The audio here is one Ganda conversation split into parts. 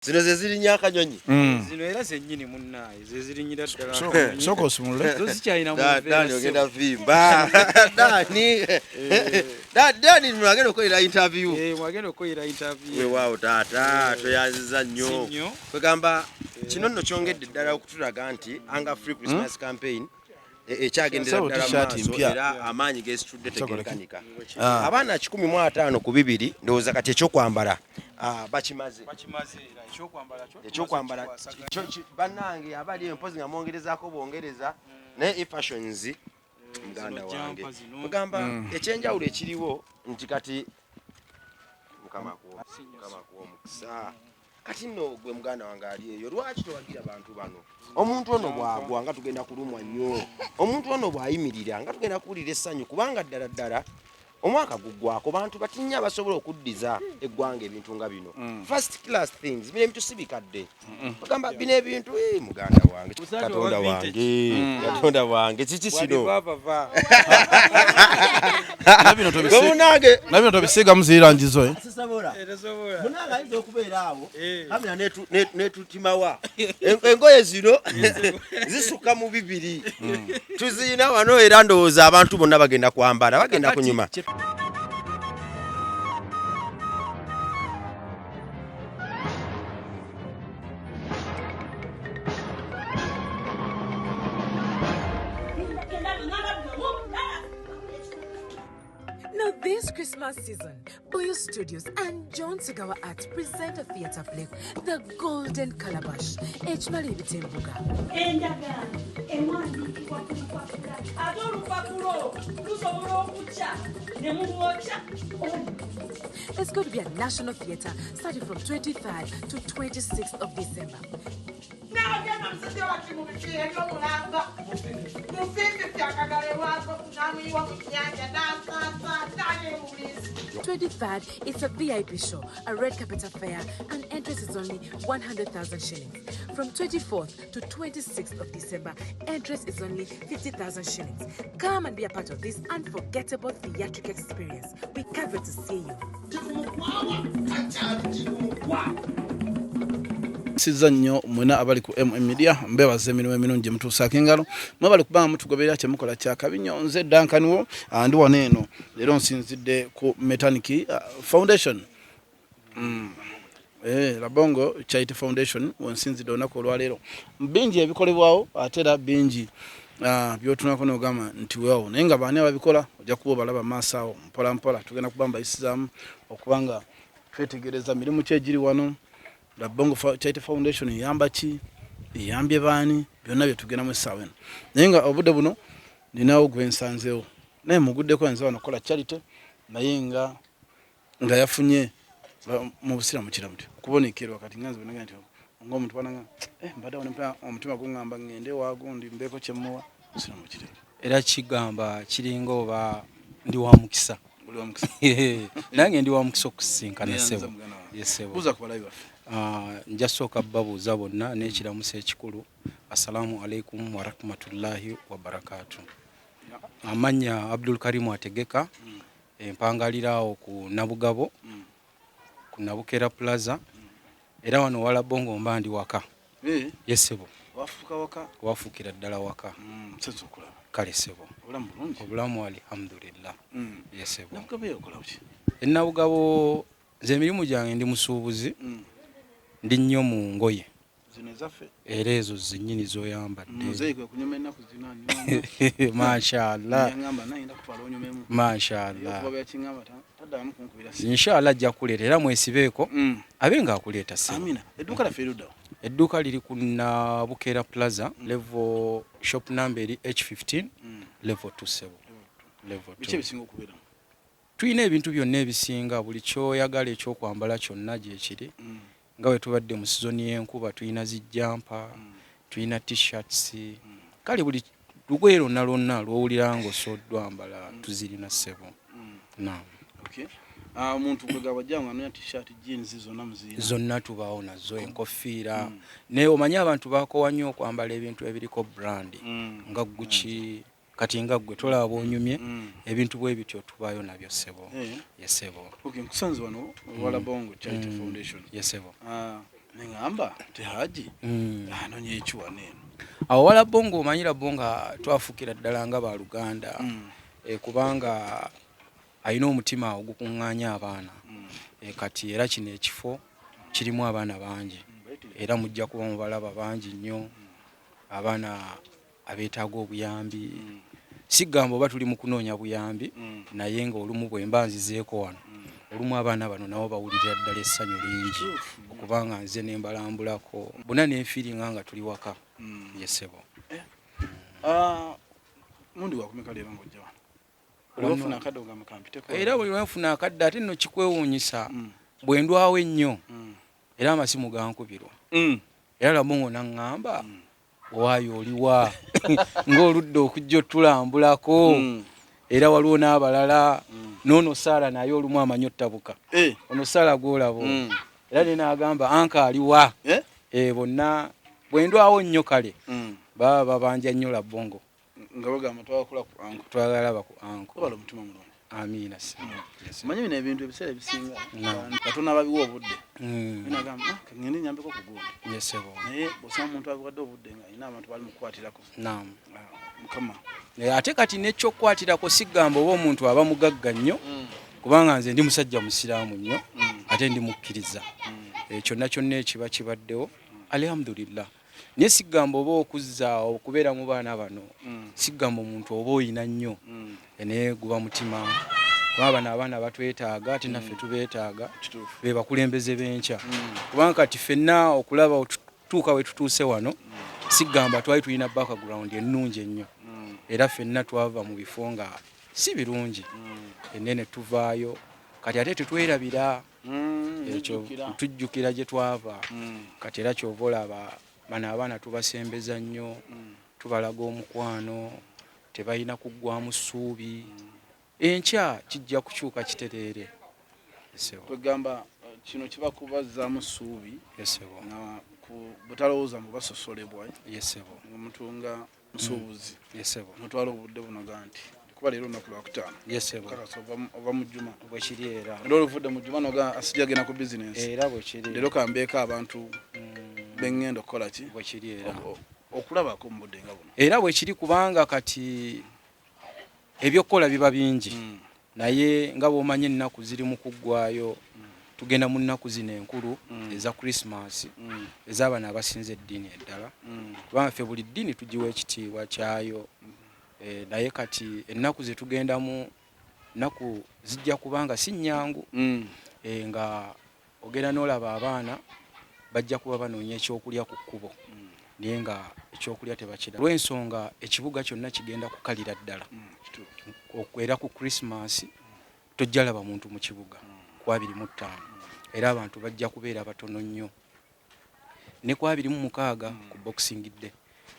Zino ze zirinya akanyonyi. Zino era zennyini munnaaye ze zirinyira ddala. Sooka osumulule. Zo zikyalina mu Dani ogenda vimba. Dani. Dani mwagenda okukolera interview. Eh, mwagenda okukolera interview. Weewaawo taata toyanziza nnyo. Kwegamba kino nno kyongedde ddala okutulaga nti Hunger Free Christmas campaign ekyagendera ddala maaso era amaanyi gesitudde tegenkanika. Abaana 150 ku 2 ndowooza kati ekyokwambala bakimaze. Ekyokwambala bannange abali empozi nga mwongerezaako bwongereza naye e-fashions muganda wange. Kwegamba ekyenjawulo ekiriwo nti kati Mukama akuwa omukisa. Kati nno gwe muganda wange ali eyo lwaki towagira bantu bano? Omuntu ono bw'agwa nga tugenda kulumwa nnyo, omuntu ono bw'ayimirira nga tugenda kuwulira essanyu, kubanga ddala ddala omwaka guggwako bantu batinya abasobola okuddiza eggwanga ebintu nga bino. First class things, bino ebintu si bikadde. Bagamba bino ebintu muganda wange, Katonda wange, Katonda wange, kiki kino? Nabino tobisiigamu zirangizo eh? Munange ayinza okubeera awo kamera netutimawa engoye zino zisukka mu 2 tuzirina wano era ndowooza abantu bonna bagenda kwambala, bagenda kunyuma. Now this Christmas season, Boyo Studios and John Segawa Arts present a theatre play, The Golden Calabash, Echmali Bitembuga. It's going to be a national theatre starting from 23rd to 26th of December. 23rd, it's a VIP show, a red carpet affair, and entrance is only 100,000 shillings. From 24th to 26th of December, entrance is only 50,000 shillings. Come and be a part of this unforgettable theatric experience. We can't wait to see you. Sizza nnyo mwena abali ku MM Media, mbebaza emirimu emirungi gye mutuusaako engalo. Mwebale kubanga mutugoberera kye mukola kya kabi nnyo. Nze Duncan wo, ndi wano eno leero nsinzidde ku Metaniki Foundation. Labongo Charity Foundation wensinzidde olunaku olwaleero. Bingi ebikolebwawo ate era bingi by'otunulako n'ogamba nti weewo, naye nga baani ababikola ojja kuba obalaba maaso awo mpola mpola. Tugenda kuba mbayisizaamu okubanga twetegereza mirimu ki egiri wano. Labongo Charity Foundation eyamba ki, eyambye baani, byonna bye tugendamu essaawa eno. Naye nga obudde buno ninawo gwe nsanzeewo naye muguddeko nze wano okukola charity, naye nga yafunye mu busiraamu kiramu nti okubonekerwa. Kati nga nze bwe nagamba nti ng'omuntu bwananga mbadde awo omutima guŋŋamba ŋŋende waagundi mbeeko kye mmuwa, busiraamu kireke. Era kigamba kiringa oba ndi wa mukisa. Nange ndi wa mukisa okusisinkana ssebo. Buuza ku balabi baffe. Nja sooka babuuza bonna n'ekiramuso ekikulu. Assalamu alaikum warahmatullahi wabarakatuh. Amannya Abdul Karim Ategeka, empangalira awo ku Nabugabo, ku Nabukera Plaza. Era wano wala Bongo mba ndi waka. Yes ssebo. Wafuuka waka? Wafuukira ddala waka. Kale ssebo. Obulamu alhamdulillah. Yes ssebo. Nabugabo okola ki? Nabugabo nze emirimu gyange ndi musuubuzi. Ndi nnyo mu ngoye. Zino ezaffe? Era ezo zennyini z'oyambadde. Muzeeyi kwe kunyuma ennaku zino Mashallah. Yangamba nayenda kutwala onyumemu. Mashallah. Okuba byakiŋŋamba taddamu kunkubira simu. Inshallah ajja kuleeta era mwesibeeko. Abe ng'akuleeta ssebo. Amina. Edduuka lyaffe erudda wa? Edduuka liri ku Nabukera Plaza, level shop number eri H15, level 2 ssebo. Level 2. Biki ebisinga okubeeramu? Tulina ebintu byonna ebisinga, buli ky'oyagala ekyokwambala kyonna gye kiri. Nga bwe tubadde mu sizoni y'enkuba tulina zi jumper, tulina t-shirts. Kale buli lugoye lwonna lwonna lw'owulira ng'osobola tuzirina ssebo. Naam. Okay. Omuntu gwe gabajja nga anoonya t-shirt, jeans zonna muzirina? Zonna tubaawo nazo, enkofiira. Naye omanyi abantu baakoowa nnyo okwambala ebintu ebiriko brand nga Gucci, kati nga ggwe tolaba bw'onyumye, ebintu bwe bityo tubaayo nabyo ssebo. Ye ssebo. Okay, nkusanze wano wala Bongo Charity Foundation. Ye ssebo. Neŋamba nti Haji anoonya ekiwana eno. Awo wala Bongo, omanyira Bonga twafukira ddala nga baluganda, kubanga alina omutima ogukuŋŋaanya abaana. Kati era kino ekifo kirimu abaana bangi, era mujja kuba mubalaba bangi nnyo, abaana abeetaaga obuyambi. Sigamba oba tuli mu kunoonya buyambi, naye ng'olumu bwe mba nzizeeko wano, olumu abaana bano nabo bawulirira ddala essanyu lingi okubanga nze ne mbalambulako bonna, nenfiiringa nga tuli waka. Yesebo. Ah, mundi wakumeka leero ng'ojja wano? Wano- Olwofuna akadde ogamba kampiteko? Era buli lwenfuna akadde, ate nno kikwewuunyisa, bwe ndwawo ennyo, era amasimu gankubirwa, era Labongo naŋŋamba, "Owaayo oliwa ng'oludde okujja otulambulako?" Era waliwo n'abalala, n'ono Saala naye olumu amanyi ottabuka. Ono Saala gwolaba ono. Era ne naagamba, "Anka aliwa?" Bonna bwe ndwawo nnyo, kale baba babanja nnyo Labongo. Nga bagamba twakula ku anko. Twagala ba ku anko. Obala omutima mulungi. Amiina. Yes. Manyi bino ebintu ebiseera ebisinga No. katonda babiwa obudde. Nagamba, "Ah, kangende nyambeko ku gundi." Yesebo. Naye bw'osanga omuntu abiwadde obudde nga alina abantu bali mukukwatirako, Naam. ah, Mukama. Ate kati nekyokukwatirako, sigamba oba omuntu aba mugagga nnyo, kubanga nze ndi musajja musiraamu nnyo, ate ndi mukkiriza. Kyonna kyonna ekiba kibaddewo, alhamdulillah. Naye sigamba oba okuzza okubeera mu baana bano, sigamba omuntu oba oyina nnyo. Naye guba mutima, kuba bano abaana batwetaaga, ate naffe tubeetaaga. Kituufu. Be bakulembeze b'enkya, kubanga kati ffenna okulaba otutuuka we tutuuse wano, sigamba twali tulina background ennungi ennyo. Era ffenna twava mu bifo nga si birungi enene, tuvaayo kati ate tetwerabira ekyo. Mujjukira. Tujjukira gye twava. Kati era kyova olaba bano abaana tubasembeza nnyo, tubalaga omukwano, tebalina kuggwamu ssuubi, enkya kijja kukyuka kitereere. Esebo. Kwegamba kino kiba kubazzaamu ssuubi. Esebo. Nga ku butalowooza mbu basosolebwa. Yesebo. Omuntu nga musuubuzi Yesebo. notwala obudde buno ga nti kuba leero olunaku lwakutaano, Yesebo. kakasa ova mu jjuma. Bwekiri era. Era oluvudde mu jjuma noga asijja genda ku bizinensi. Era bwekiri. Leero kambeeko abantu beŋŋenda okukola ki. Bwekiri era. Okulabako mu budde nga buno. Era bwekiri, kubanga kati ebyokukola biba bingi, naye nga bw'omanyi ennaku ziri mu kuggwayo, tugenda mu nnaku zino enkulu eza Christmas, ez'abano abasinza eddiini eddala, kubanga ffe buli ddiini tugiwa ekitiibwa kyayo. Naye kati ennaku ze tugendamu, nnaku zijja kubanga si nnyangu. Nga ogenda n'olaba abaana bajja kuba banoonya ekyokulya ku kkubo, naye nga ekyokulya tebakira olw'ensonga ekibuga kyonna kigenda kukalira ddala. Era ku Christmas tojja laba muntu mu kibuga ku 25, era abantu bajja kubeera batono nnyo. Ne ku 26 ku Boxing Day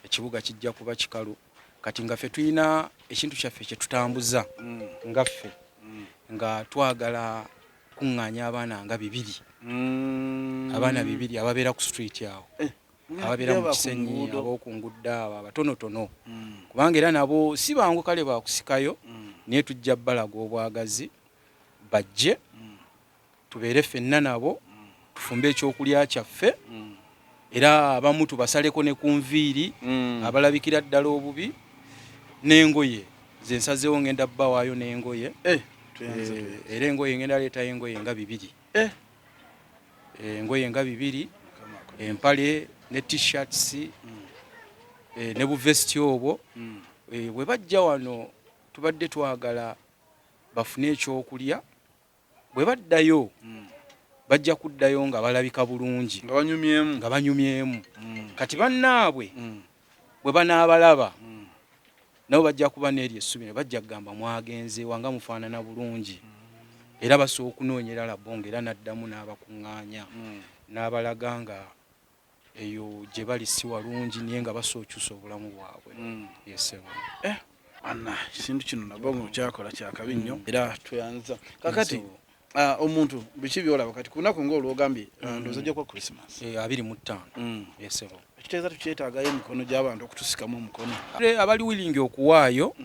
ekibuga kijja kuba kikalu. Kati nga ffe tulina ekintu kyaffe kye tutambuza, nga ffe nga twagala kuŋŋaanya abaana nga 200, abaana 200 ababeera ku street awo, ababeera mu Kisenyi, ab'okungudde abo abatonotono, kubanga era nabo si bangu kale bakusikayo, naye tujja balaga obwagazi, bajje tubeere ffenna nabo, tufumbe ekyokulya kyaffe, era abamu tubasaleko ne ku nviiri, abalabikira ddala obubi, n'engoye ze nsazeewo ngenda bbawaayo n'engoye. Era engoye ngenda leetayo engoye nga 200. Engoye nga 200, empale ne T-shirts, ne buvesiti obwo. Bwe bajja wano tubadde twagala bafune ekyokulya, bwe baddayo bajja kuddayo nga balabika bulungi. Nga banyumyemu. Nga banyumyemu. Kati bannaabwe bwe banaabalaba, nabo bajja kuba n'eryo essubi, ne bajja kugamba, "Mwagenze wanga mufaanana bulungi." Era basobola okunoonyera Labongo, era n'addamu n'abakuŋŋaanya, n'abalaga nga eyo gye bali si walungi, naye nga basobola okyusa obulamu bwabwe. Yesebo. Anna, ekintu kino nabongo kyakola kyakabi nnyo, era tweyanza. Kakati omuntu biki byolaba kati ku lunaku ngaolwogambye, ndowooza ojja kuba Christmas? 25. Yesebo. Ekitegeeza tukyetaagayo emikono gy'abantu okutusikamu omukono. Abali willing okuwaayo,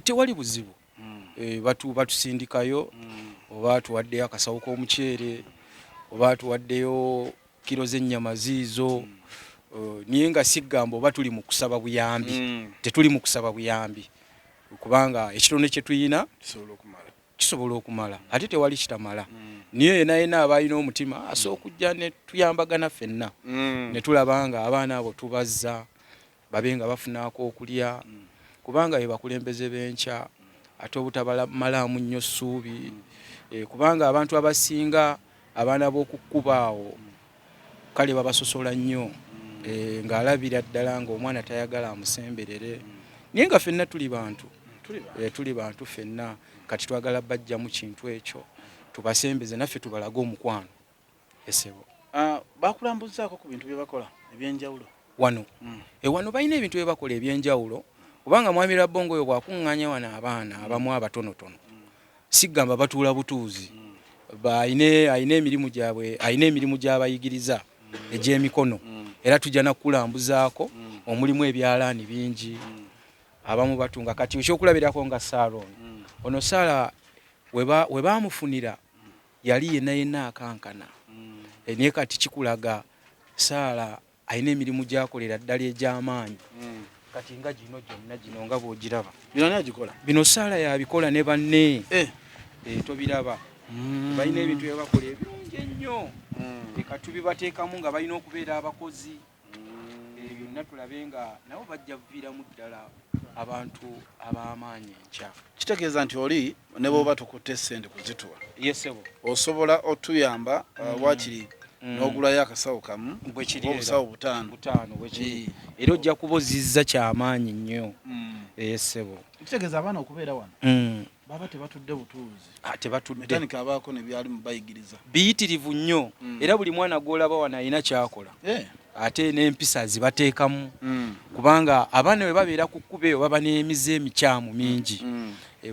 tewali buzibu. Batusindikayo, oba tuwaddeyo akasawo k'omuceere, oba tuwaddeyo Kiro z'ennyama ziizo. Naye nga siggamba oba tuli mu kusaba buyambi. Tetuli mu kusaba buyambi, kubanga ekitone kye tuyina kisobola okumala, ate tewali kitamala. Niyo yena yena aba alina omutima asobola okujja ne tuyambagana ffenna ne tulaba nga abaana abo tubazza babe nga bafunaako okulya, kubanga be bakulembeze b'enkya, ate obutabamalaamu nnyo ssuubi. Kubanga abantu abasinga abaana b'okukkuba awo kale babasosola nnyo, ng'alabira ddala ng'omwana tayagala amusemberere, naye nga ffenna tuli bantu. Tuli bantu ffenna. Kati twagala bajjamu kintu ekyo, tubasembeze naffe tubalage omukwano, esebo. Bakulambuzaako ku bintu bye bakola ebyenjawulo? Wano wano balina ebintu bye bakola ebyenjawulo, kubanga mwami Labongo oyo bw'akuŋŋaanya wano abaana abamu abatonotono, sigamba batuula butuuzi, alina emirimu gyabwe, alina emirimu gy'abayigiriza egy'emikono. Era tujja nakulambuzaako omulimu ebyalaani bingi, abamu batunga. Kati ekyokulabirako nga Saara ono, ono Saara we baamufunira yali yenna yenna akankana. Naye kati kikulaga Saara alina emirimu gy'akolera ddala egy'amaanyi. Kati nga gino gyonna gino nga bw'ogiraba, Bino ani agikola? Bino Saara yabikola ne banne. Tobiraba? Balina ebintu bye bakola ebirungi ennyo. Leka tubibateekamu nga balina okubeera abakozi. Byonna tulabe nga nabo bajja kuviiramu ddala abantu ab'amaanyi enkya. Kitegeeza nti oli ne bw'oba tukutte essente kuzituwa, yesebo, osobola otuyamba wakiri n'ogulayo akasawo kamu Bwe kiri. oba obusawo 5. 5 bwekiri, era ojja kuba ozizza kyamaanyi nnyo, esebo. Kitegeeza abaana okubeera wano baba tebatudde butuuzi. Ah, tebatudde. Mekanika abaako ne byali mu bayigiriza. Biyitirivu nnyo, era buli mwana gw'olaba wano alina kyakola, ate n'empisa zibateekamu, kubanga abaana bwe babeera ku kkubo eyo baba n'emize emikyamu mingi.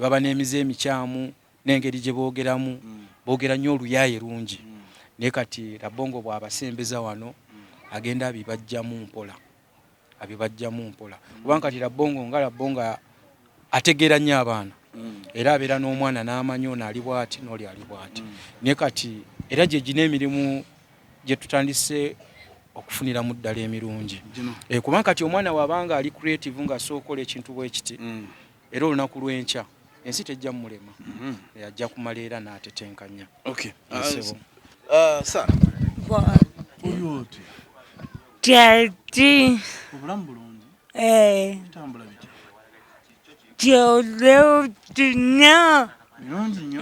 Baba n'emize emikyamu n'engeri gye boogeramu, boogera nnyo oluyaaye lungi. Naye kati Labongo bw'abasembeza wano, agenda abibajjamu mpola, abibajjamu mpola, kubanga kati Labongo nga Labongo ategeera nnyo abaana, era abeera n'omwana n'amanyi ono ali bw'ati n'oli ali bw'ati. Naye kati era gye gina emirimu gye tutandise okufuniramu ddala emirungi. Gino. Kubanga kati omwana wabanga ali creative ng'asobola okukola ekintu bwe kiti, era olunaku lw'enkya ensi tejja mmulema. Ajja kumala era n'atetenkanya. Okay. Yes, Sara, oli otya? Kyati. Obulamu bulungi? Eh, Bitambula bitya? Kyoleuti nnyo. Birungi nnyo.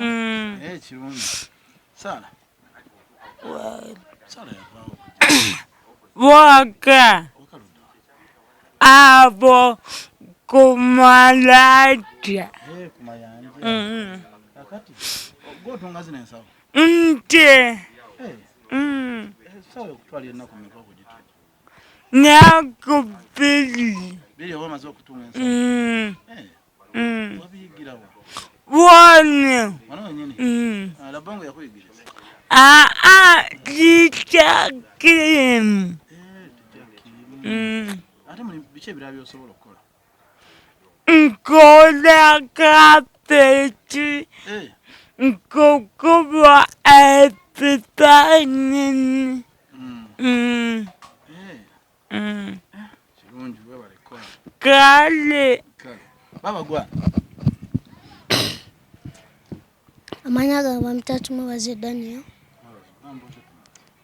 Kirungi. Sara, Sara yavaawo. Waka. Wakaludda? Abo kumalata. Kumayanja. Kakati gwotunga zino ensawo? Nte. Ensawo okutwala ennaku mmeka okugitunga? Nnaku 2. 2 oba omaze okutunga ensawo? Mm. Wabiyigirawa? Wano. Wano wenyini? Mm. Ah, Labongo yakuyigiriza? Aa, Teacher Kim. Teacher Kim. Ate muli biki ebirala by'osobola okukola? Nkola kapeti. Nkukuba ebifaananyi. Kirungi, webale kukola. Kale. Kale baba gwa. Amanya gange bampita Tumwebaze Daniel.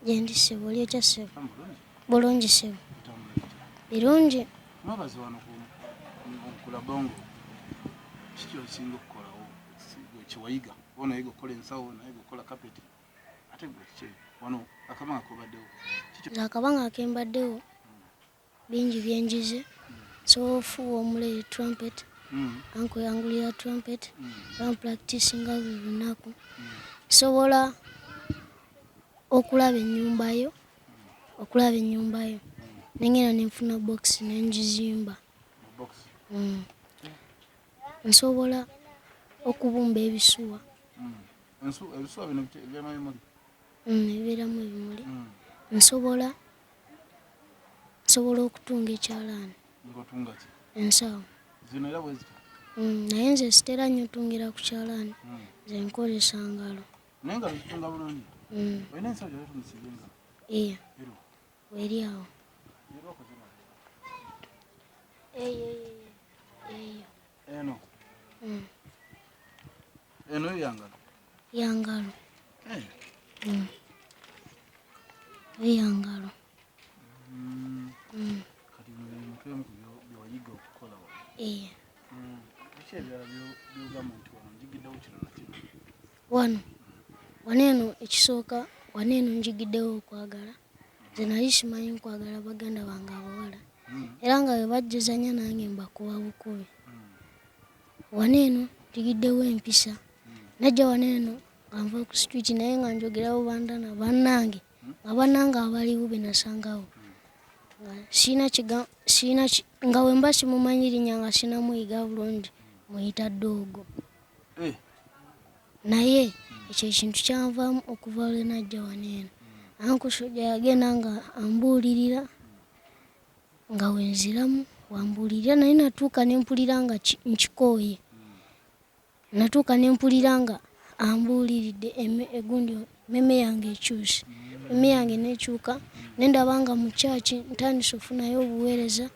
Gyendi ssebo, oli otya ssebo? Bulungi ssebo. Birungi. Mwebaze, wano ku Labongo kiki osinga okukolawo kyewayiga? Oba onayiga okukola ensawo, onayiga okukola kapeti, ate gwe kiki wano akabanga kobaddewo? Kiki? Nze akabanga ke mbaddewo bingi byenjize. Nsobola ofuuwa omulere, trumpet. Uncle yangulira trumpet, era mpracticinga buli lunaku. Nsobola okulaba ennyumba yo, okulaba ennyumba yo nengenda nenfuna box nengizimba. Box. Nsobola okubumba ebisuwa. Ebisuwa bino ebyama bimuli? Ebibeeramu ebimuli. Nsobola okutunga ekyalaani. Ng'otunga ki? Ensawo. Zino era bwe zityo? Naye nze sitera nnyo tungira ku kyalaani, nze nkozesa ngalo. Naye nga zitunga bulungi? Mm. Olina ensawo gy'otunisiza engalo? Iya. Weri awo. Eyo eyo. Eno. Eno yangalo. Yangalo. Eyangalo. Kati bino bintu ebimu ku bye wayiga okukola wano. Iya. Biki ebirala by'ogamba nti wano njigiddewo kino na kino? Wano. Wano eno ekisooka, wano eno njigiddewo okwagala. Nze nali simanyi nkwagala baganda bange abawala. Era nga bwe bajjuzanya nange mbakuba bukubi. Wano eno njigiddewo empisa. Najja wano eno nga nva ku street naye nga njogerawo bandana bannange. Nga bannange abaliwo be nasangawo. Nga sirina nga bwe mba simumanyi linnya nga sinamuyiga bulungi muyita ddoogo. Naye ekyo ekintu kyanvaamu okuva lwe najja wano eno. Anko Sojja yagenda nga ambuulirira nga wenziramu wambuulirira naye natuuka ne mpulira nga nkikooye. Natuuka ne mpulira nga ambuuliridde egundi emmeme yange ekyuse. Emmeme yange n'ekyuka ne ndaba nga mu church ntandise okufunayo obuweereza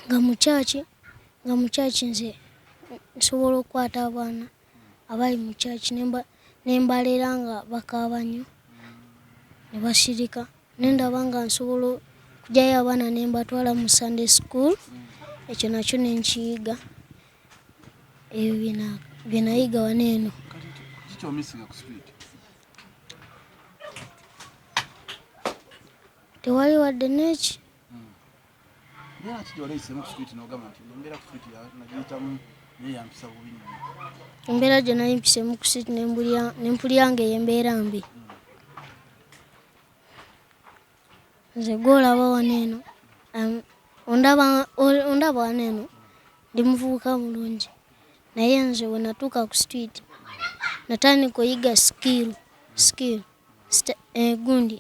nga mu church nze nsobola okukwata abaana abali mu church ne mbalera nga bakaaba nnyo ne basirika. Ne ndaba nga nsobola okuggyayo abaana ne mbatwala mu Sunday school, ekyo nakyo ne nkiyiga. Ebyo bye nayiga wano eno. Kati kiki ky'omissinga ku street? Tewali wadde n'eki. Mbeera ki gy'wali oyiseemu ku street n'ogamba nti embeera ku street nagiyitamu naye yampisa bubi nnyo? Embeera gye nali mpiseemu ku street ne mpulira nga embeera mbi. Nze gw'olaba wano eno, ondaba wano eno ndi muvubuka mulungi. Naye nze bwe natuuka ku street natandika oyiga skill gundi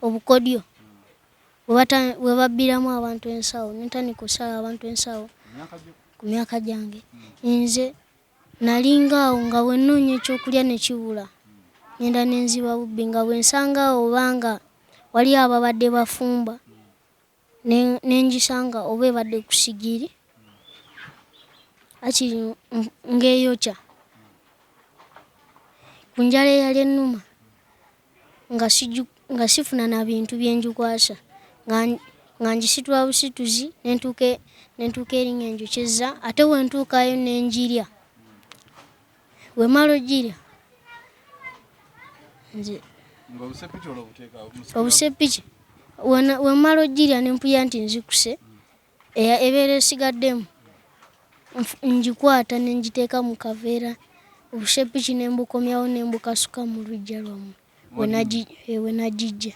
obukodyo bwe babbiramu abantu ensawo, ne ntandika okusala abantu ensawo ku myaka gyange. Nze nalinga awo nga bwe nnoonya ekyokulya ne kibula, ngenda ne nziba bubbi nga bwe nsanga awo obanga waliyo ababadde bafumba ne ngisanga oba ebadde ku sigiri akiri ng'eyokya. Ku njala eyali ennuma nga sifuna na bintu bye ngikwasa, nga ngisitula busituzi ne ntuuka eri ng'enjokyezza, ate bwe ntuukayo ne ngirya. Bwe mmala ogirya nze obusepiki bwe mmala ogirya ne mpulira nti nzikuse, ebeera esigaddemu ngikwata ne ngiteeka mu kaveera, obusepiki ne mbukomyawo ne mbukasuka mu luggya lwammwe we nagiggya.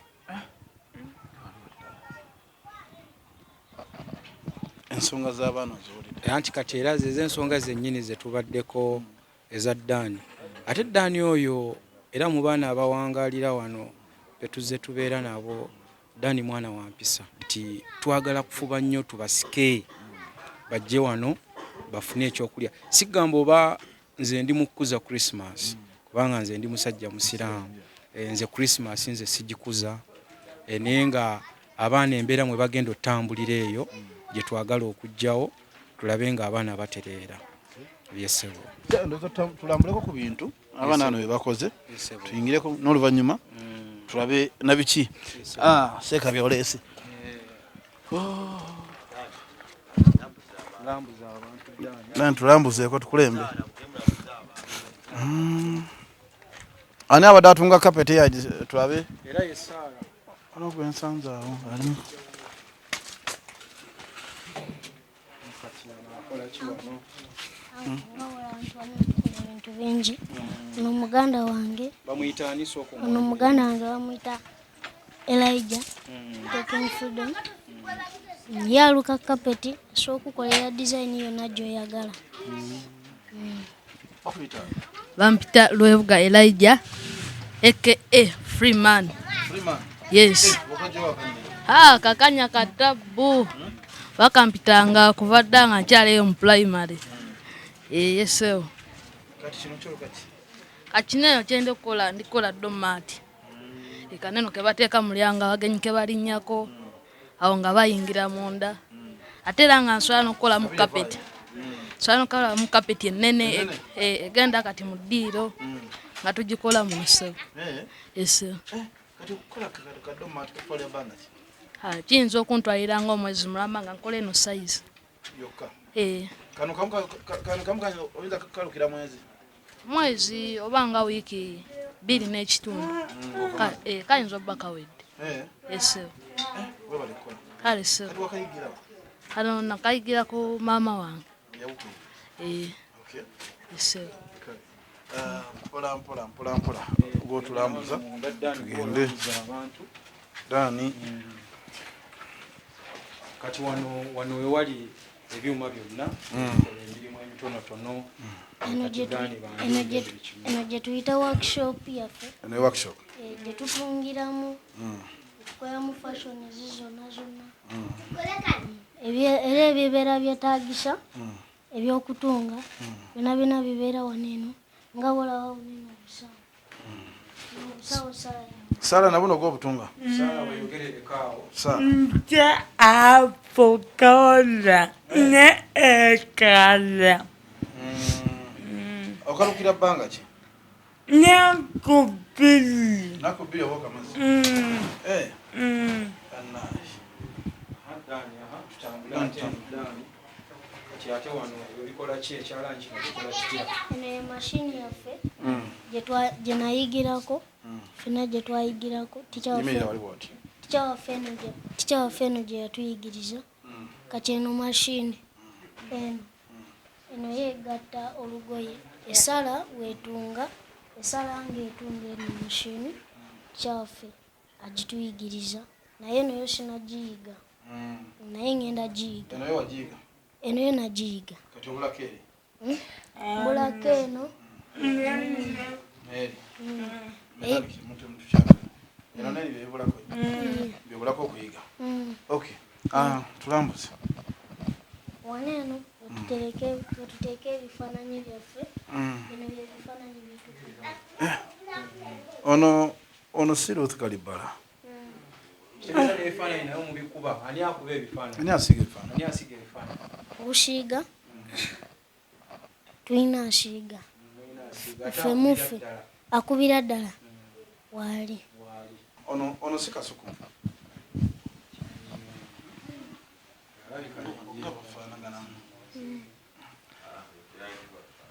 Ensonga z'abaana ozowulidde. Anti kati era ze z'ensonga zennyini ze tubaddeko eza Ddaani. Ate Ddaani oyo era mu baana abawangaalira wano be tuzze tubeera nabo, Ddaani mwana wa mpisa. Nti twagala kufuba nnyo tubasike bajje wano bafune ekyokulya. Sigamba oba nze ndi mu kukuza Christmas kubanga nze ndi musajja musiraamu. Nze Christmas nze sigikuza. Naye nga abaana embeera mwe bagenda otambulira eyo gye twagala okuggyawo tulabe nga abaana batereera. Byesebo. Tulambuleko ku bintu abaana bano bye bakoze, tuyingireko n'oluvannyuma tulabe na biki. Seeka by'oleese. Tulambuzeeko tukulembe. Ani abadde atunga kapeti eyo tulabe? Era ye Saara. Waliwo gwe nsanze awo alimu. Ebintu bingi. Ono muganda wange. Bamuyita ani sooka Ono muganda wange bamuyita Elijah. Taking Freedom. Yaluka kapeti asobola okukolera design yonna gy'oyagala. Bampita Lwebuga Elijah aka Freeman. Freeman. Yes. Kakanya katabu. Bakampitanga kuva dda nga nkyaliyo mu primary. Yes sir. Kati kino kyoluka ki? Kati kino kye ndi kukola, ndi kukola doormat. Kaneno ke bateeka mu mulyango abagenyi ke balinnyako awo nga bayingira munda. Ate era nga nsobola n'okukolamu kapeti. Nsobola n'okukolamu kapeti ennene egenda kati mu ddiiro nga tugikola mu nsebo. Ese. Kati okukola kadomaati kutwalira bbanga ki? Kiyinza okuntwalira ng'omwezi mulamba nga nkola eno sayizi. Yokka. Kano kamu oyinza kukalukira mwezi? Mwezi oba nga wiiki 2 n'ekitundu. Kayinza obba kawedde. Ese. Kale ssebo. Kano nakayigira ku maama wange. Ese. Mpola mpola mpola mpola gwotulambuza tugende Dani. Kati wano wewali ebyuma byonna emirimu emitonotono. Eno gye tuyita workshop yaffe. Eno workshop gye tutungiramu, tukolamu fashion zonna zonna. Era ebibeera byetaagisa ebyokutunga byonna byonna bibeera wano eno nga bw'olaba bunene obusawo. Obusawo Sara. Sara nabuno ogw'obutunga. Sara weyogerereko awo. Sara. Nja afukola ne ekala. Okalukira bbanga ki? Nnaku bbiri. Nnaku bbiri oba okamaze? Dani, tutambule ate Dani. Kati ate wano ebikola ki ekyalaani kino kikola kitya? Eno ye mashini yaffe gye nayigirako, ffenna gye twayigirako. Yimirira wali bw'oti. Ticca waffe eno gye yatuyigiriza. Kati eno mashini eno eno yeegatta olugoye, esala weetunga, esala ng'etunga eno mashini. Ticca waffe agituyigiriza, naye eno yo sinagiyiga, naye ngenda giyiga. Eno yo wagiyiga? Eno yo nagiyiga. Kati obulako eri? Mbulako eno. Eri. Eno neri byebulako? Byebulako okuyiga. Okay. Tulambuze. Wano eno wetuteeka ebifaananyi byaffe. Bino bye bifaananyi byetukuba. Ono si Ruth Kalibala. Ebifaananyi naye mubikuba. Ani akuba ebifaananyi? Ani asiiga ebifaananyi? Ani asiiga ebifaananyi? Okusiiga tulina asiiga. Ffe muffe akubira ddala waali. Ono si Kasuku.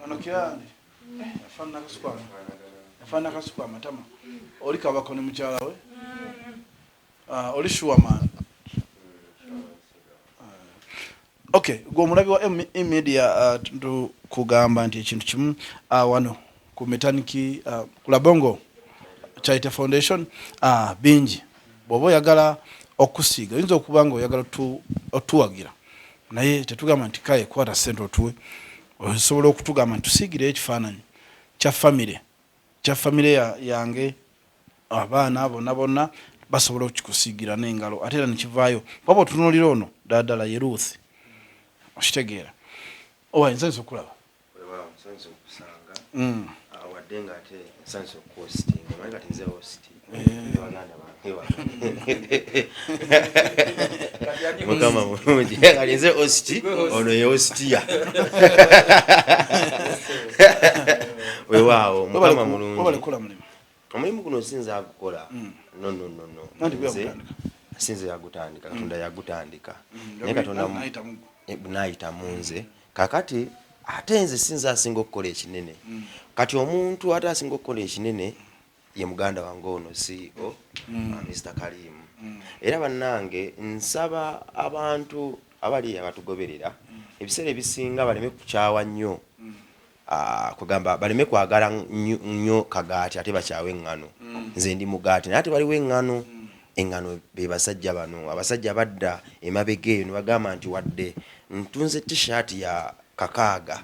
Ono kirandi afaanana Kasuku amatama. Oli kabako ne mukyala we. Oli sure man. Okay, gwe omulabi wa media, tukugamba nti ekintu kimu wano ku Metaniki ku Labongo Charity Foundation bingi. Bw'oba oyagala okusiiga, oyinza okuba nga oyagala otuwagira, naye tetugamba nti kale kwata ssente otuwe. Osobola okutugamba nti tusiigireyo ekifaananyi kya famire, kya famire yange, abaana bonna bonna basobola okukikusiigira n'engalo, ate era nekivaayo. Waba otunuulira ono ddala ddala ye Ruth, okitegeera? Owa nsanyusa okulaba. Weewaawo, nsanyusa okusanga. Wadde nga ate nsanyusa okuhostinga, omanyi kati nze host. Baganda bange Mukama mulungi. Kati nze host, ono ye hostiya. Weewaawo, Mukama mulungi. Webale kukola mulimu. Omulimu guno sinze agukola. No, no, no, no. Anti gwe Nze yagutandika. sinze yagutandika, Katonda yagutandika. Naye Katonda N'ayita mu ggwe. N'ayita mu nze. Kakati ate nze sinze asinga okukola ekinene. Kati omuntu ate asinga okukola ekinene ye muganda wange ono CEO, Mr. Karim. Era bannange nsaba abantu abali abatugoberera ebiseera ebisinga baleme kukyawa nnyo. Kugamba baleme kwagala nnyo kagaati ate bakyawe eŋŋano. Nze ndi mugaati naye ate waliwo eŋŋano. Eŋŋano be basajja bano, abasajja badda emabega eyo ne bagamba nti wadde ntunze t-shirt ya 6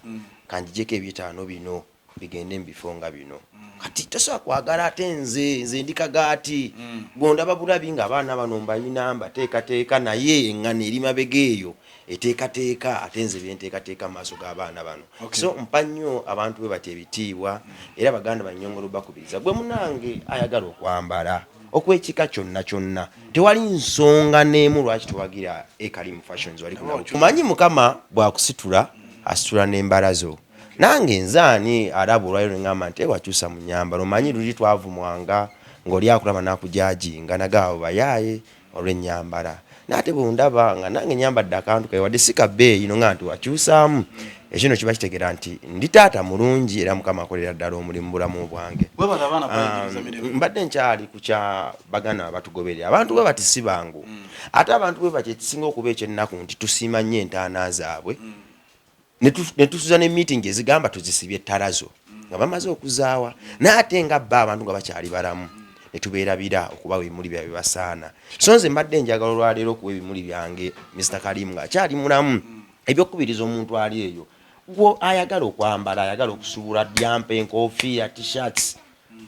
kanjijeko 5 bino bigende mu bifo nga bino. Kati tosobola kwagala ate nze ndi kagaati. Gondaba bulabi ng'abaana bano mbayina mbateekateeka, naye eŋŋano eri mabega eyo eteekateeka ate nze bye nteekateeka mu maaso g'abaana bano. So mpa nnyo abantu bwe batya ebitiibwa, era baganda bannyongolo bakubiriza. Gwe munnange ayagala okwambala. Okw'ekika kyonna kyonna. Tewali nsonga n'emu lwaki towagira Ekalim Fashions wali ku Omanyi Mukama bw'akusitula, asitula n'embala zo. Nange nze ani alaba olwaliro ne ŋŋamba nti, wakyusa mu nnyambala. Omanyi luli twavumwanga ng'oli akulaba n'akujajinga nagamba abo bayaaye olw'ennyambala. Naye ate bw'ondaba nga nange nnyambadde akantu kawe wadde si ka bbeeyi n'oŋŋamba nti wakyusaamu, ekyo nno kiba kitegeera nti ndi taata mulungi era Mukama akolera ddala omulimu mu bulamu bwange. Webale abaana kubayigiriza mirimu. Mbadde nkyali ku kya baganda abatugoberera. Abantu bwe bati si bangu. Ate abantu bwe bati ekisinga okuba eky'ennaku nti tusiima nnyo entaana zaabwe. Ne tusuza ne meeting ezigamba tuzisibye ettalazo nga bamaze okuzaawa. Naye ate nga bo abantu nga bakyali balamu ne tubeerabira okubawa ebimuli byabwe bibasaana. So nze mbadde njagala olwaleero okuwa ebimuli byange Mister Karim ng'akyali mulamu. Eby'okukubiriza omuntu ali eyo gwo ayagala okwambala, ayagala okusubula jumper, enkofiira, t-shirts,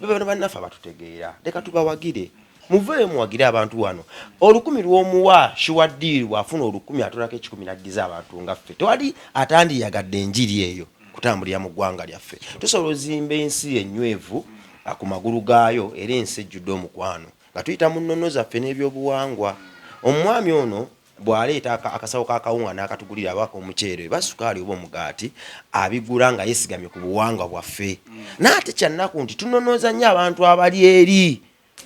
bano bannaffe abatutegeera leka tubawagire. Muveeyo muwagire abantu wano. 1000 lw'omuwa sure deal, bw'afuna 1000 atolako 100 n'addiza abantu nga ffe. Tewali atandiyagadde enjiri eyo kutambulira mu ggwanga lyaffe. Tusobola ozimba ensi ennywevu ku magulu gaayo era ensi ejjudde omukwano nga tuyita mu nnono zaffe n'ebyobuwangwa. Omwami ono bw'aleeta akasawo k'akawunga n'akatugulira aba ak'omuceere oba sukaali oba omugaati, abigula nga yeesigamye ku buwangwa bwaffe. Naye ate kyannaku nti tunonooza nnyo abantu abali eri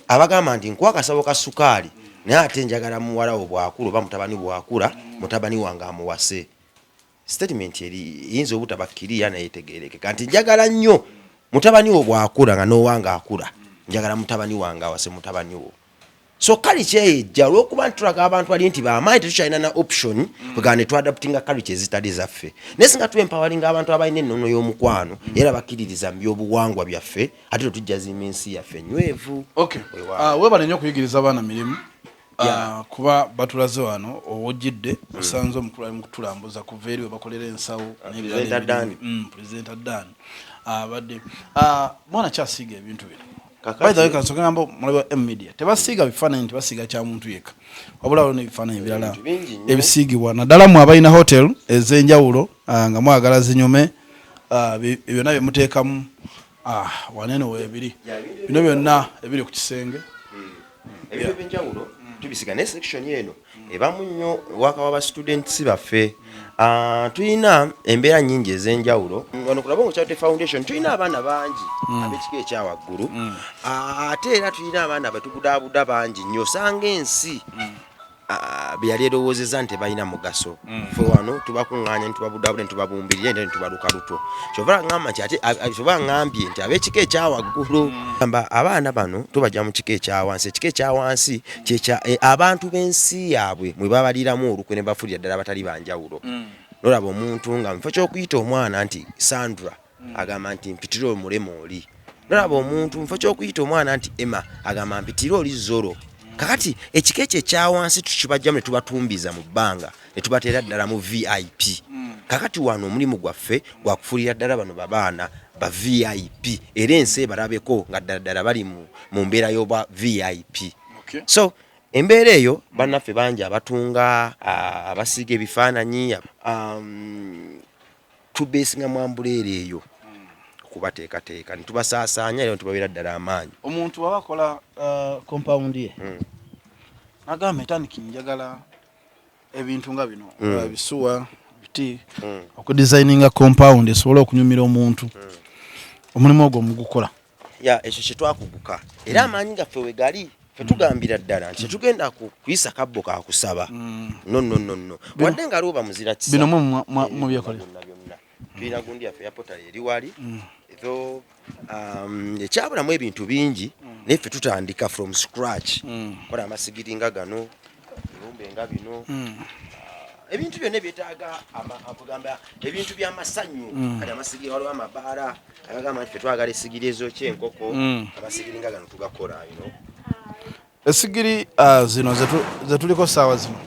abagamba nti nkuwa akasawo ka sukaali naye ate njagala muwala wo bw'akula oba mutabani bw'akula mutabani wange amuwase. Statement eri eyinza obutaba kiriya naye etegeerekeka nti njagala nnyo mutabani wo bw'akula nga n'owange akula, njagala mutabani wange awase mutabani wo. So culture eyo ejja olw'okuba nti tulaga abantu bali nti bamaanyi, tetukyalina na option kwegamba ne tuadaptinga culture ezitali zaffe. Naye singa tu empoweringa abantu abalina ennono y'omukwano era bakkiririza mu byobuwangwa byaffe, ate tetujja zimba ensi yaffe nywevu. Okay. Weebale nnyo okuyigiriza abaana mirimu. Kuba batulaze wano owojjidde osanze omukulu ali mu kutulambuza kuva eri we bakolera ensawo n'ebirala. Dan. Presenter Dan abadde mwana kyasiiga ebintu bino. By the way, kansooke ngamba mulabe wa M Media, tebasiiga bifaananyi nti basiiga kya muntu yekka, wabula waliwo n'ebifaananyi ebirala ebisiigibwa, naddala mmwe abalina hotel ez'enjawulo nga mwagala zinyume, byonna bye muteekamu wanene weebiri, bino byonna ebiri ku kisenge. Ebintu ebyenjawulo tubisiga, naye section eno ebamu nnyo waka waba students baffe. Tulina embeera nnyingi ez'enjawulo wano ku Labongo Charity Foundation. Tulina abaana bangi ab'ekika ekyawaggulu, ate era tulina abaana betubudaabuda bangi nnyo. Osanga ensi bye yali erowoozezza nti tebalina mugaso, ffe wano tubakuŋŋaanya ne tubabudaabuda ne tubabumbirira ate ne tubaluka luto. Kyova ŋŋamba nti ate kyova ŋŋambye nti ab'ekika ekyawaggulu, amba abaana bano tubajja mu kika ekyawansi. Ekika ekyawansi kyekya abantu b'ensi yaabwe mwe babaliramu olukwe ne bafuulira ddala abatali banjawulo. Nolaba omuntu nga mu kifo ky'okuyita omwana nti Sandra, agamba nti mpitire omulema oli. Nolaba omuntu mu kifo ky'okuyita omwana nti Emma, agamba mpitire oli Zoro. Kakati ekika ekyo ekyawansi tukibajjamu ne tubatumbiza mu bbanga ne tubateera ddala mu VIP. Kakati wano omulimu gwaffe gwakufuulira ddala bano babaana ba VIP, era ensi ebalabeko nga ddala ddala bali mu mbeera y'obwa VIP. So embeera eyo bannaffe bangi abatunga, abasiiga ebifaananyi, tubeesinga mu umbrella eyo okubateekateeka ne tubasaasaanya era ne tubabeera ddala amaanyi. Omuntu waba akola compound ye nagamba etandiki njagala ebintu nga bino, ebisuwa biti, okudesigninga compound esobole okunyumira omuntu, omulimu ogwo mugukola? Ya, ekyo kyetwakuguka era amaanyi gaffe we gali. Ffe tugambira ddala nti tetugenda kuyisa kabbo kakusaba. No, no, no, no, wadde nga aliwo bamuzira kisa. Bino mwe mubyekolera? Byonna byonna tulina gundi yaffe ya pottery eri wali tho ekyabulamu ebintu bingi, naye ffe tutandika from scratch, kola amasigiri nga gano, ebibumbe nga bino, ebintu byonna ebyetaaga kugamba ebintu by'amasanyu. Kati amasigiri, waliwo amabaala agagamba nti ffe twagala esigiri ezookya enkoko. Amasigiri nga gano tugakola. Esigiri zino zetuliko saawa zino,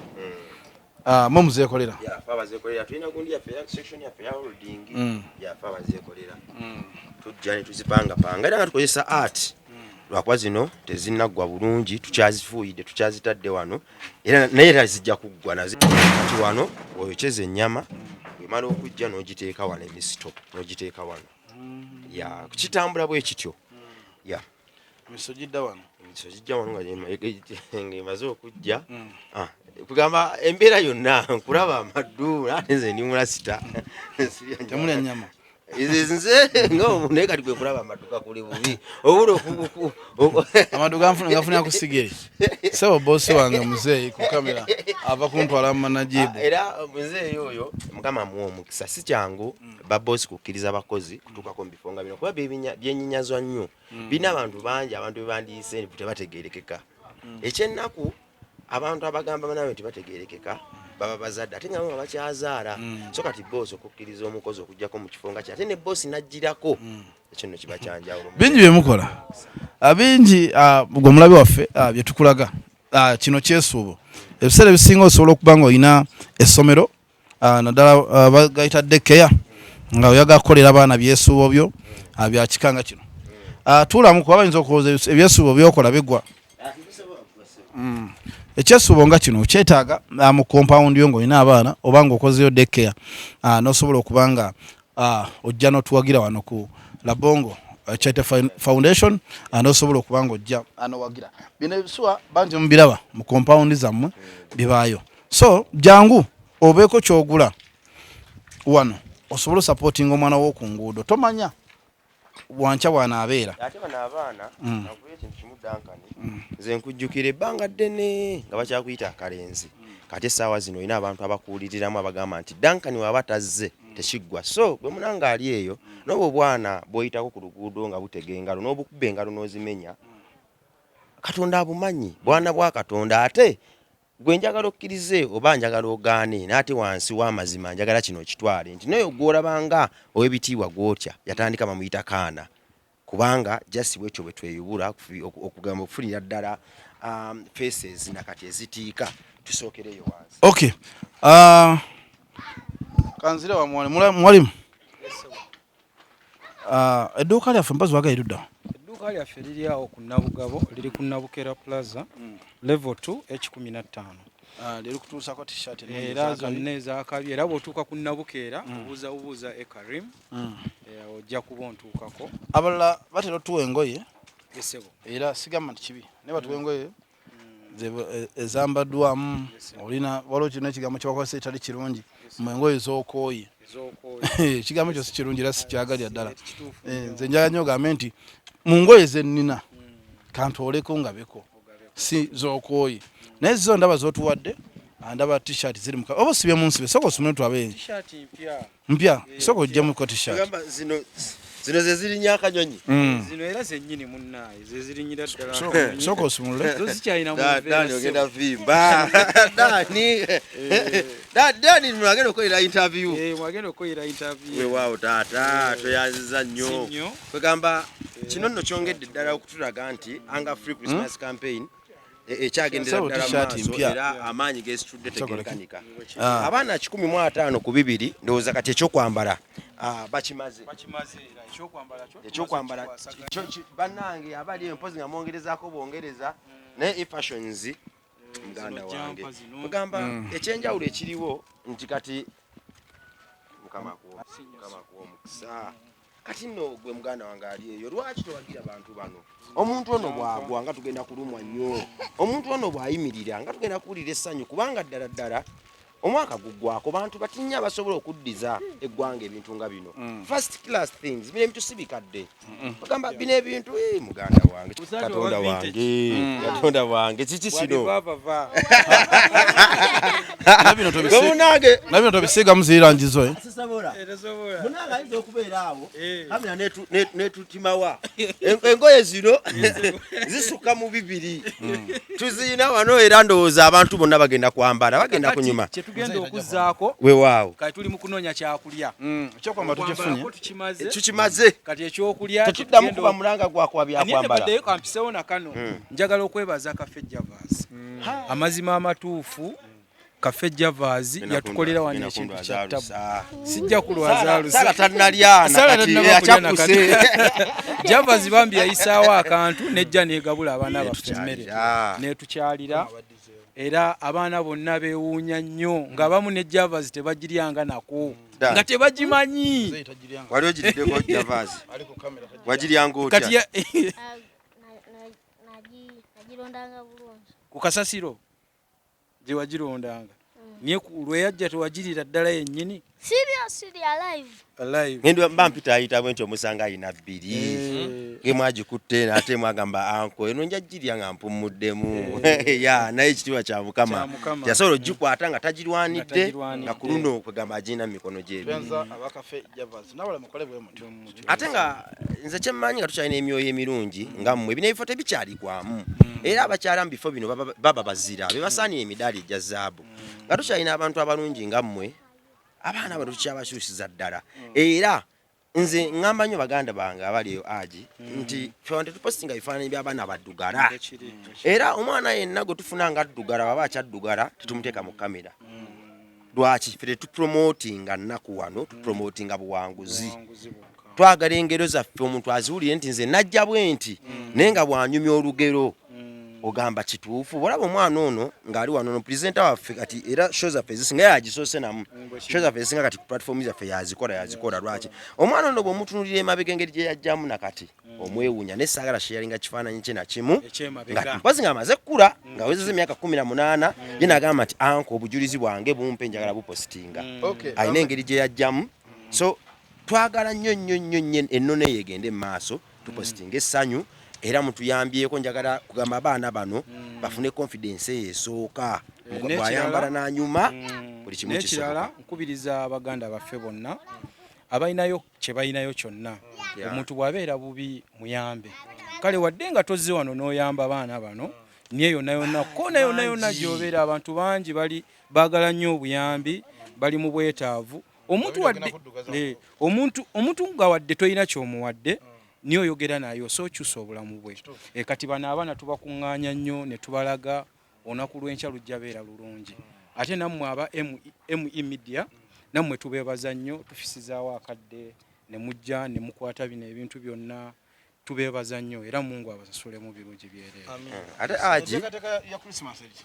mwe muzeekolera? Yafe abazeekolera. Tulina gundi yaffe ya section yaffe ya holding. Yafe abazeekolera, tujja ne tuzipangapanga era nga tukozesa art, lwakuba zino tezinnaggwa bulungi, tukyazifuuyidde, tukyazitadde wano era naye era zijja kuggwa nazi. Kati wano oyokyeza ennyama, bwemala okujja n'ogiteeka wano, emisito n'ogiteeka wano. Ya, kitambula bwe kityo ya. Emiso gidda wano. Emiso gijja wano nga ng'emaze okujja. Ah, kugamba embeera yonna nkulaba amaddu, ate nze ndi mulasita. Temulya nnyama. Nze nga naye kati gwe kulaba amaddu gakuli bubi obula. Amaddu ganfunira ku sigiri. Sebo bosi wange muzeeyi ku kamera ava kuntwala mu manajibu. Ah, era muzeeyi oyo Mukama amuwa omukisa. Si kyangu babosi kukkiriza bakozi kutuukako mu bifo nga bino, kuba byenyinyazwa nnyo, birina abantu bangi, abantu bebandiise tebategerekeka. Ekyennaku, abantu abagamba banabe nti bategerekeka baba bazadde, ate nga bo nga bakyazaala. So kati boosi okukkiriza omukozi okugjako mu kifo nga kino, ate ne boosi n'aggyirako, ekyo nno kiba kyanjawulo. Bingi byemukola, bingi gwe omulabi waffe byetukulaga. Kino kyesuubo. Ebiseera ebisinga osobola okuba nga olina essomero, naddala bagayita daycare, nga oyagala kukolera abaana byesuubo byo byakika nga kino. Tuulamu, kuba bayinza okulowooza ebyesuubo byokola bigwa. Ekyesuubo nga kino kyetaaga mu compound yo ng'olina abaana oba ng'okozeyo daycare, n'osobola okuba nga ojja n'otuwagira wano ku Labongo Charity Foundation, n'osobola okuba nga ojja n'owagira bino ebisuwa. Bangi mubiraba mu compound zammwe bibaayo, so jangu obeeko kyogula wano osobole osupportinga omwana w'oku nguudo. Tomanya wankya bw'anaabeera. Ate bano abaana, nakuba ekintu kimu, Dankani, nze nkujjukira ebbanga ddene nga bakyakuyita akalenzi. Kati essaawa zino olina abantu abakuwuliriramu abagamba nti Dankani waba tazze tekiggwa. So gwe munanga ali eyo, n'obwo obwana bw'oyitako ku luguudo nga butega engalo n'obukuba engalo n'ozimenya, Katonda abumanyi, bwana bwa Katonda. Ate gwe njagala okkirize oba njagala ogaane, n'ate wansi w'amazima njagala kino okitwale nti naye gw'olabanga ow'ebitiibwa gw'otya yatandika bamuyita kaana, kubanga just bwekyo bwe tweyubula okugamba okufunira ddala faces nakati ezitiika. Tusookereyo wansi. Okay, kanzire wa mwalimu. Edduuka lyaffe mpozi wagayi ludda? Edduuka lyaffe liri awo ku Nabugabo, liri ku Nabukera Plaza, level 2 H15. Liri kutuusako t-shirt. Era zonna ezakabi. Era bw'otuuka ku Nabukeera, obuuza bubuuza Ekarim, ojja kuba ontuukako. Abalala batera otuwa engoye. Esebo. Era sigamba nti kibi, naye batuwa engoye ezambaddwamu. Olina waliwo kino ekigambo kyebakozesa ekitali kirungi mu engoye z'okooye. Ekigambo ekyo si kirungi era sikyagalya ddala. Nze njagala nnyo ogambe nti mu ngoye zennina kantooleko ngabeko, si z'okooye. Naye zo ndaba z'otuwadde, ndaba t-shirt ziri muka oba osibye mu nsibe. Sooka osumule tulabe. Mpya. Sooka oggyemu t-shirt. Gamba zino ze zirinya akanyonyi. Zino era zennyini munnaaye ze zirinyira ddala. Sooka osumulule. Zo zikyalina mu Dani ogenda vimba. Dani, Dani mwagenda okukolera interview. Mwagenda okukolera interview. Weewaawo taata, toyanziza nnyo. Nnyo. Kwegamba kino nno kyongedde ddala okutulaga nti Hunger Free Christmas campaign ekyagendera Sebo, ddala t-shirt maaso mpya. era amaanyi gesitudde tegenkanika. Ah. Abaana 150 ku bibiri, ndowooza kati ekyokwambala bakimaze. Bakimaze era ekyokwambala kyo. Ekyokwambala bannange abali eyo, mpozi nga mwongerezaako bwongereza, naye e-fashions muganda Zino wange jumper zino. kugamba ekyenjawulo ekiriwo nti kati Mukama akuwa omukisa. Kati nno gwe muganda wange ali eyo, lwaki towagira bantu bano? Omuntu ono bw'agwa nga tugenda kulumwa nnyo, omuntu ono bw'ayimirira nga tugenda kuwulira essanyu, kubanga ddala ddala omwaka guggwako bantu batinya abasobola okuddiza eggwanga ebintu nga bino, first class things. Bino ebintu si bikadde. Bagamba bino ebintu, muganda wange, Busatu Katonda oba wange, vintage. Katonda wange, kiki kino? Bwava. Nabino Gwe tobisiiga. munange. Nabino tobisiigamu zirangizo, eh? Sisobola. Tesobola. Munange ayinza okubeera awo Eh. kamera netutimawa engoye zino zisukka mu bibiri tuziyina wano, era ndowooza abantu bonna bagenda kwambala, bagenda Kakati kunyuma. Kyetugenda okuzzaako Weewaawo. kati tuli mu kunoonya kyakulya. Ekyokwambala tukifunye. Okwambalako tukimaze. Tukimaze. Kati ekyokulya Tetuddamu kyetugenda kuba mulanga gwakuba byakwambala. Baddeyo kampisewo na kano. Njagala okwebaza Cafe Javas. Amazima amatuufu, Cafe Javas yatukolera wano ekintu kya tabu. Sijja kulwaza alusa. Sala tannalya. Sala nakati tannaba kulya akyakuse. Nakati. Javas bambi yayisaawo akantu nejja negabula abaana baffe emmere. Netukyalira. Netukyalira, era abaana bonna beewuunya nnyo ng'abamu ne Javas tebagiryanga nako, Done. nga tebagimanyi. Wali ogiriddeko Javas? Wagiryanga Kati otya? Nagirondanga bulungi. Ku kasasiro gye wagirondanga? Naye lwe yajja tewagirira ddala yennyini? Seriously, alive. Alive. Ngenda mba mpita ayita bwe nti omusanga alina bbiri. Ngemu agikutte ate mwagamba anko eno nja girya nga mpummuddemu. Ya, naye ekitiibwa kya Mukama. Kya Mukama. Yasobola ogikwata nga tagirwanidde, Nga tagirwanidde. nga ku luno kwegamba agirina mu mikono gye ebiri. Benza abakafe Javas nabala mukole bwe mutyo. Ate nga nze kyemmanyi nga tukyalina emyoyo emirungi nga mmwe, bino ebifo tebikyaligwamu. Era abakyala mu bifo bino baba bazira, be basaanira emidaali egya zaabu. Nga tukyalina abantu abalungi nga mmwe, abaana bano tukyabakyusiza ddala. Era nze ŋŋamba nnyo baganda bange abali eyo agi nti ffe wano tetupositinga bifaananyi by'abaana baddugala. Era omwana yenna gwe tufuna nga addugala bw'aba akyaddugala tetumuteeka mu kamera. Lwaki? Ffe tetupromotinga nnaku wano, tupromotinga buwanguzi. Twagala engero zaffe omuntu aziwulire nti nze najja bwe nti, naye nga bw'anyumya olugero ogamba kituufu. Bw'olaba omwana ono ng'ali wano, ono pulezidenta waffe kati, era show zaffe ezisinga yagisoose namu. Show zaffe ezisinga kati ku platform zaffe yazikola, yazikola. Lwaki? Omwana ono bw'omutunuulira emabega engeri gye yajjamu nakati omwewuunya, naye saagala sharinga kifaananyi kye nakimu. Ekyemabega. Nga mpozi ng'amaze kkula, ng'awezezza emyaka 18, ye n'agamba nti anko obujulizi bwange bumpe, njagala bupositinga. Alina engeri gye yajjamu. So twagala nnyo nnyo nnyo nnyo ennono eyo egende mu maaso, tupositinga essanyu era mutuyambyeko. Njagala kugamba abaana bano bafune confidence eyo esooka. Bw'ayambala n'anyuma, buli kimu N'ekirala, kisoboka. nkubiriza baganda baffe bonna abalinayo kye balinayo kyonna, omuntu bw'abeera bubi muyambe. Kale wadde nga tozze wano n'oyamba baana bano, niye yonna yonna koona yonna yonna gy'obeera, abantu bangi bali baagala nnyo obuyambi, bali mu bwetaavu. Omuntu wadde omuntu nga wadde tolina ky'omuwadde, niye oyogera naye osobola okyusa obulamu bwe. Kati bano abaana tubakuŋŋaanya nnyo ne tubalaga olunaku lw'enkya lujja beera lulungi. Ate nammwe aba ME Media, nammwe tubeebaza nnyo, tufisizaawo akadde ne mujja ne mukwata bino ebintu byonna, tubeebaza nnyo era Mungu abasasulemu birungi byereere. Ate agi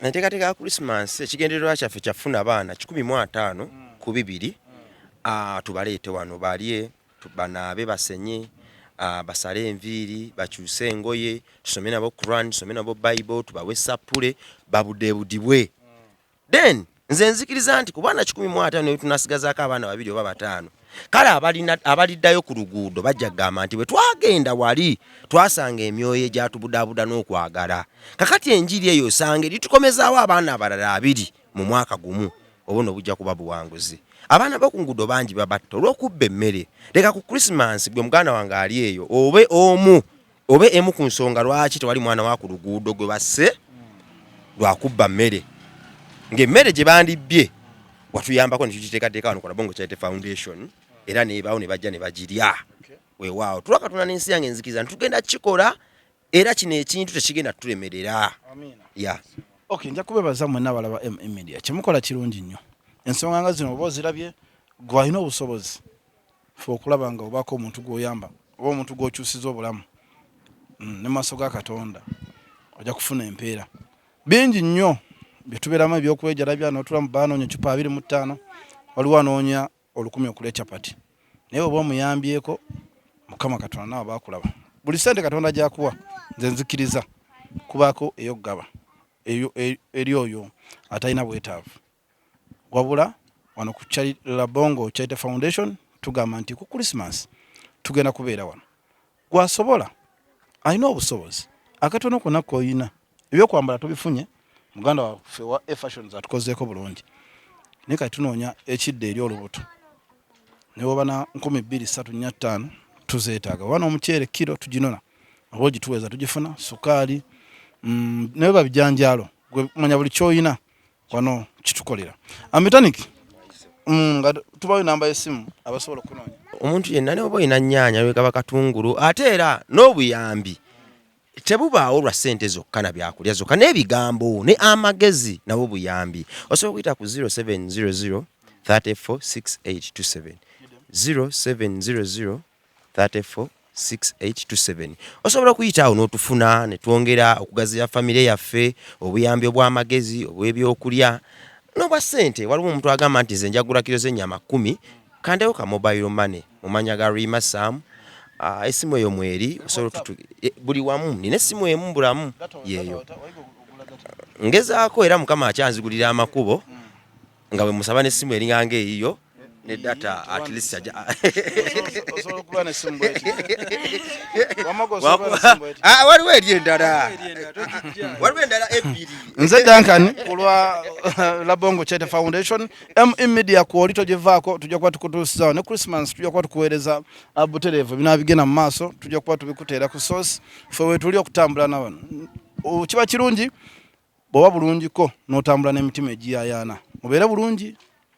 enteekateeka ya Christmas, ekigendererwa kyaffe kyafuna abaana 150 ku 200, tubaleete wano balye, banaabe, basenye, basale enviiri, bakyuse engoye, tusome nabo Quran, tusome nabo Bible, tubawe sappule, babudebudibwe. Then nze nzikiriza nti ku baana 150 ne tunasigazaako abaana babiri oba bataano, kale abaliddayo ku luguudo bajja kugamba nti bwe twagenda wali twasanga emyoyo egyatubudaabuda n'okwagala. Kakati enjiri eyo osanga eritukomezaawo abaana abalala abiri mu mwaka gumu, obuno bujja kuba buwanguzi. Abaana b'oku nguudo bangi babatta olw'okubba emmere. Leka ku Christmas gwe muganda wange ali eyo obe omu obe emu ku nsonga lwaki tewali mwana wa ku luguudo gwe basse lwakubba mmere, ng'emmere gye bandibbye watuyambako ne tugiteekateeka wano ku Labongo Charity Foundation, era neebaawo ne bajja ne bagirya. Weewaawo tulwakatuna n'ensi yange nzikiriza nti tugenda kukikola, era kino ekintu tekigenda tutulemerera. Ya. Okay, nja kubebaza mwenna abalaba ME Media. Kyemukola kirungi nnyo. Ensonga nga zino oba ozirabye, gwe alina obusobozi fe okulaba nga obaako omuntu gw'oyamba oba omuntu gw'okyusiza obulamu, ne mu maaso ga Katonda ojja kufuna empeera. Bingi nnyo bye tubeeramu ebyokwejalabya, n'otula mu banoonya ecupa 25, waliwo anoonya 1000 okulya capati, naye oba omuyambyeko, Mukama Katonda naawe baakulaba. Buli ssente Katonda gy'akuwa, nze nzikiriza kubaako ey'okugaba eri oyo atalina bwetaavu. Wabula wano ku Labongo Charity Foundation tugamba nti ku Christmas tugenda kubeera wano. Gwasobola alina obusobozi akatono konna koyina, ebyokwambala tubifunye, muganda waffe wa Fashions atukozeeko bulungi, naye kati tunoonya ekidda eri olubuto. Ne bwoba na 2000, 3, 4, 5, tuzeetaaga. Oba n'omuceere kiro tuginona, oba ogituweeza tugifuna, sukaali, naye oba bijanjaalo, gwe manya buli kyoyina wano kitukolera. Amitaniki nga tubayo namba y'essimu abasobola okunoonya. Omuntu yenna ne oba olina nnyaanya wekaba katungulu, ate era n'obuyambi tebubaawo lwa ssente zokka na byakulya zokka, n'ebigambo ne amagezi nabo buyambi. Osobola okuyita ku 0700 34 6827, 0700 34 6827. Osobola okuyita awo n'otufuna ne twongera okugaziya famire yaffe, obuyambi obw'amagezi, obw'ebyokulya n'obwa ssente. Waliwo omuntu agamba nti nze njagula kiro z'ennyama 10, kandewo ka mobile money mu mannya ga Rima Sam. Ah, esimu eyo mweri osobola otutu eh, buli wamu nina esimu emu mbulamu yeeyo ngezaako era mukama akyanzigulira amakubo nga bwe musaba n'essimu eringa eyiyo ne data at least aja Osobola okuba n'essimu bw'eti. Wamma gwe osobola okuba n'essimu bw'eti. Ah, waliwo eri endala, waliwo endala ebbiri. Nze Duncan kulwa Labongo Charity Foundation, ME Media kwoli togivaako, tujja kuba tukutuusizaawo ne Christmas, tujja kuba tukuweereza butereevu ebinaba bigenda mu maaso, tujja kuba tubikuteera ku source. Ffe wetuli okutambula na wano. Kiba kirungi bw'oba bulungiko n'otambula n'emitima egiyayaana, mubeere bulungi.